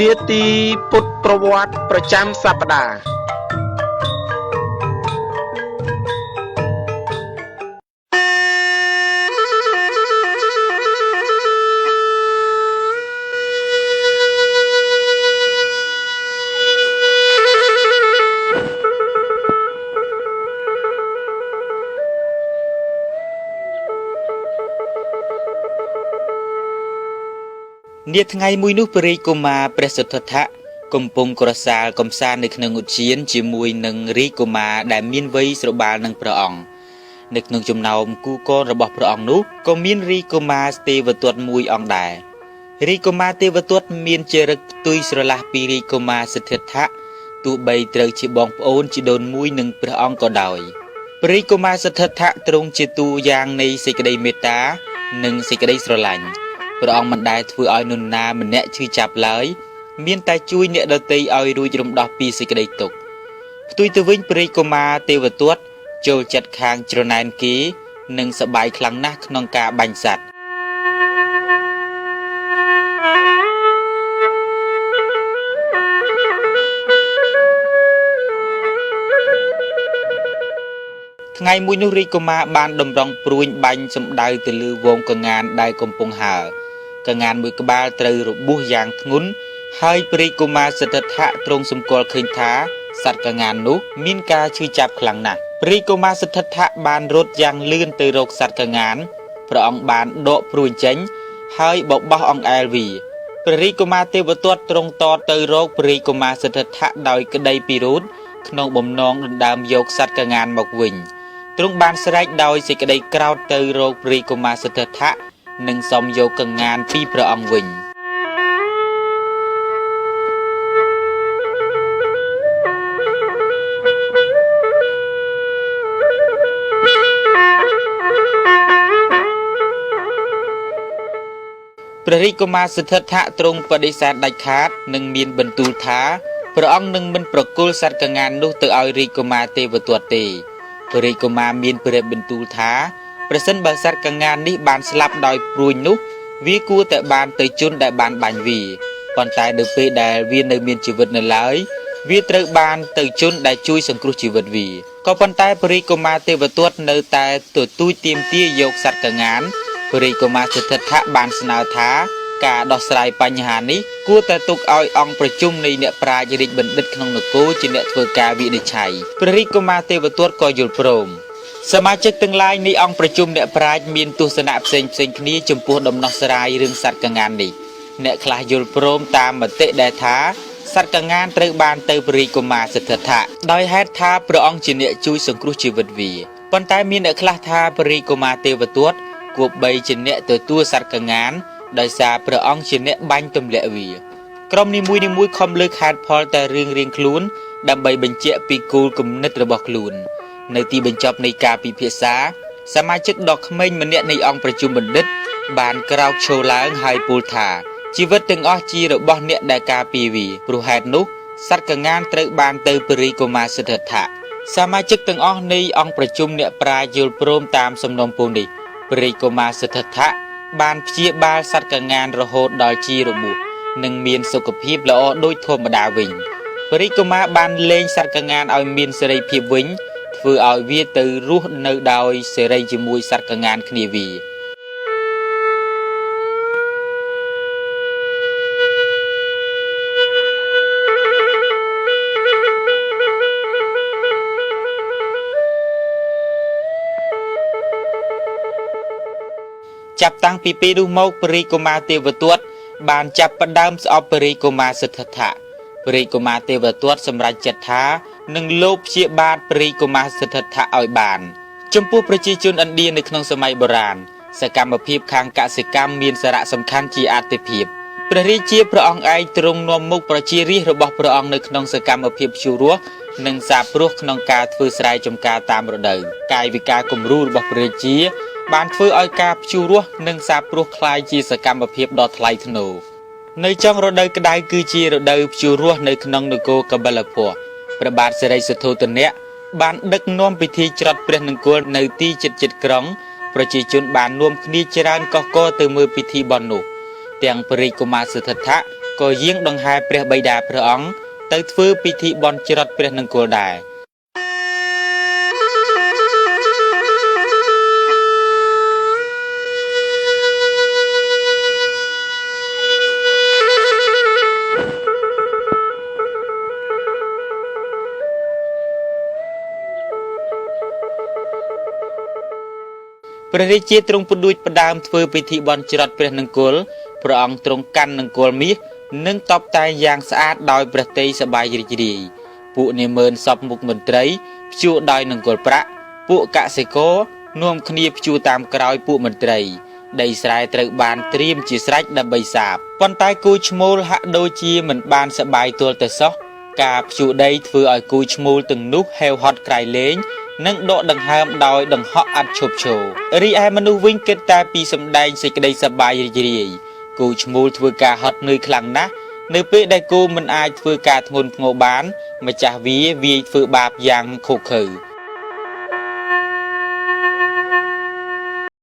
នាទីពុទ្ធប្រវត្តិប្រចាំសប្តាហ៍ នាថ្ងៃមួយនោះព្រះរាជកុមារព្រះសិទ្ធត្ថៈកំពុងក្រសាលកំសាន្តនៅក្នុងឧទ្យានជាមួយនឹងរាជកុមារដែលមានវ័យស្របាលនឹងព្រះអង្គនៅក្នុងចំណោមគូកនរបស់ព្រះអង្គនោះក៏មានរាជកុមារទេវទត្តមួយអង្គដែររាជកុមារទេវទត្តមានចរិតផ្ទុយស្រឡះពីរាជកុមារសិទ្ធត្ថៈទោះបីត្រូវជាបងប្អូនជីដូនមួយនឹងព្រះអង្គក៏ដោយព្រះរាជកុមារសិទ្ធត្ថៈទ្រង់ជាតួយ៉ាងនៃសេចក្តីមេត្តានិងសេចក្តីស្រឡាញ់ព្រះអង្គមិនដែលធ្វើឲ្យនរណាម្នាក់ឈឺចាប់ឡើយមានតែជួយអ្នកដទៃឲ្យរួចរំដោះពីសេចក្តីទុក្ខផ្ទុយទៅវិញព្រះរាជកុមារទេវទត្តចូលចិត្តខាងច្រណែនគេនិងសប្បាយខ្លាំងណាស់ក្នុងការបាញ់សត្វថ្ងៃមួយនោះរាជកុមារបានតម្រង់ព្រួញបាញ់សម្ដៅទៅលើហ្វូងក្ងានដែលកំពុងហើរក្ងានមួយក្បាលត្រូវរបួសយ៉ាងធ្ងន់ហើយព្រះរាជកុមារសិទ្ធត្ថៈទ្រង់សម្គាល់ឃើញថាសត្វក្ងាននោះមានការឈឺចាប់ខ្លាំងណាស់ព្រះរាជកុមារសិទ្ធត្ថៈបានរត់យ៉ាងលឿនទៅរកសត្វក្ងានព្រះអង្គបានដកព្រួញចេញហើយបបោះអង្អែលវាព្រះរាជកុមារទេវទត្តទ្រង់តទៅរកព្រះរាជកុមារសិទ្ធត្ថៈដោយក្តីពិរោធក្នុងបំណងដណ្ដើមយកសត្វក្ងានមកវិញទ្រង់បានស្រែកដោយសេចក្តីក្រោធទៅរកព្រះរាជកុមារសិទ្ធត្ថៈនិងសុំយកក្ងានពីព្រះអង្គវិញព្រះរាជកុមារសិទ្ធត្ថៈទ្រង់បដិសេធដាច់ខាតនិងមានបន្ទូលថាព្រះអង្គនឹងមិនប្រគល់សត្វក្ងាននោះទៅឲ្យរាជកុមារទេវទត្តទេព្រះរាជកុមារមានព្រះបន្ទូលថាប្រសិនបើសត្វក្ងាននេះបានស្លាប់ដោយព្រួញនោះវាគួរតែបានទៅជនដែលបានបាញ់វាប៉ុន្តែនៅពេលដែលវានៅមានជីវិតនៅឡើយវាត្រូវបានទៅជនដែលជួយសង្គ្រោះជីវិតវាក៏ប៉ុន្តែព្រះរាជកុមារទេវទត្តនៅតែទទូចទាមទារយកសត្វក្ងានព្រះរាជកុមារសិទ្ធត្ថៈបានស្នើថាការដោះស្រាយបញ្ហានេះគួរតែទុកឲ្យអង្គប្រជុំនៃអ្នកប្រាជ្ញរាជបណ្ឌិតក្នុងនគរជាអ្នកធ្វើការវិនិច្ឆ័យព្រះរាជកុមារទេវទត្តក៏យល់ព្រមសមាជិកទាំងឡាយនៃអង្គប្រជុំអ្នកប្រាជ្ញមានទស្សនៈផ្សេងៗគ្នាចំពោះដំណោះស្រាយរឿងសត្វក្ងាននេះអ្នកខ្លះយល់ព្រមតាមមតិដែលថាសត្វក្ងានត្រូវបានទៅព្រះរាជកុមារសិទ្ធត្ថៈដោយហេតុថាព្រះអង្គជាអ្នកជួយសង្គ្រោះជីវិតវាប៉ុន្តែមានអ្នកខ្លះថាព្រះរាជកុមារទេវទត្តគប្បីជាអ្នកទទួលសត្វក្ងានដោយសារព្រះអង្គជាអ្នកបាញ់ទម្លាក់វាក្រុមនីមួយៗខំលើកហេតុផលតែរឿងរៀងខ្លួនដើម្បីបញ្ជាក់ពីគោលគំនិតរបស់ខ្លួននៅទីបញ្ចប់នៃការពិភាក្សាសមាជិកដ៏ក្មេងម្នាក់នៃអង្គប្រជុំបណ្ឌិតបានក្រោកឈរឡើងហើយពោលថាជីវិតទាំងអស់ជារបស់អ្នកដែលការពារវាព្រោះហេតុនោះសត្វក្ងានត្រូវបានទៅព្រះរាជកុមារសិទ្ធត្ថៈសមាជិកទាំងអស់នៃអង្គប្រជុំអ្នកប្រាជ្ញយល់ព្រមតាមសំណូមពរនេះព្រះរាជកុមារសិទ្ធត្ថៈបានព្យាបាលសត្វក្ងានរហូតដល់ជារបួសនិងមានសុខភាពល្អដូចធម្មតាវិញព្រះរាជកុមារបានលែងសត្វក្ងានឲ្យមានសេរីភាពវិញធ្វើឲ្យវាទៅរស់នៅដោយសេរីជាមួយសត្វក្ងានគ្នាវាចាប់តាំងពីពេលនោះមកព្រះរាជកុមារទេវទត្តបានចាប់ផ្ដើមស្អប់ព្រះរាជកុមារសិទ្ធត្ថៈព្រះរាជកុមារទេវទត្តសម្រេចចិត្តថានឹងលបព្យាបាទព្រះរាជកុមារសិទ្ធត្ថៈឲ្យបានចំពោះប្រជាជនឥណ្ឌានៅក្នុងសម័យបុរាណសកម្មភាពខាងកសិកម្មមានសារៈសំខាន់ជាអាទិភាពព្រះរាជាព្រះអង្គឯងទ្រង់នាំមុខប្រជារាស្ត្ររបស់ព្រះអង្គនៅក្នុងសកម្មភាពភ្ជួររាស់និងសាបព្រោះក្នុងការធ្វើស្រែចម្ការតាមរដូវកាយវិការគំរូរបស់ព្រះរាជាបានធ្វើឲ្យការភ្ជួររាស់និងសាបព្រោះក្លាយជាសកម្មភាពដ៏ថ្លៃថ្នូរនៅចុងរដូវក្តៅគឺជារដូវភ្ជួររាស់នៅក្នុងនគរកបិលពស្តុព្រះបាទសិរីសធោទនៈបានដឹកនាំពិធីច្រត់ព្រះនង្គ័លនៅទីជិតៗក្រុងប្រជាជនបាននាំគ្នាច្រើនកុះករទៅមើលពិធីបុណ្យនោះទាំងព្រះរាជកុមារសិទ្ធត្ថៈ ក៏យាងដង្ហែព្រះបិតាព្រះអង្គទៅធ្វើពិធីបុណ្យច្រត់ព្រះនង្គ័លដែរ ព្រះរាជាទ្រង់ផ្ដួចផ្ដើមធ្វើពិធីបុណ្យច្រត់ព្រះនង្គ័លព្រះអង្គទ្រង់កាន់នង្គ័លមាសនិងតបតែងយ៉ាងស្អាតដោយព្រះទ័យសប្បាយរីករាយពួកនាម៉ឺនសពមុខមន្ត្រីព្យួរដោយនង្គ័លប្រាក់ពួកកសិករនាំគ្នាព្យួរតាមក្រោយពួកមន្ត្រីដីស្រែត្រូវបានត្រៀមជាស្រេចដើម្បីសាបប៉ុន្តែគូឈ្មោលហាក់ដូចជាមិនបានសប្បាយទល់តែសោះការព្យួរដីធ្វើឲ្យគូឈ្មោលទាំងនោះហេវហត់ក្រៃលែងនិងដកដង្ហើមដោយដង្ហក់ឥតឈប់ឈររីឯមនុស្សវិញគិតតែពីសម្ដែងសេចក្តីសប្បាយរីករាយគូឈ្មោលធ្វើការហត់នឿយខ្លាំងណាស់នៅពេលដែលគូមិនអាចធ្វើការធ្ងន់ធ្ងរបានម្ចាស់វាវាយធ្វើបាបយ៉ាងឃោរឃៅ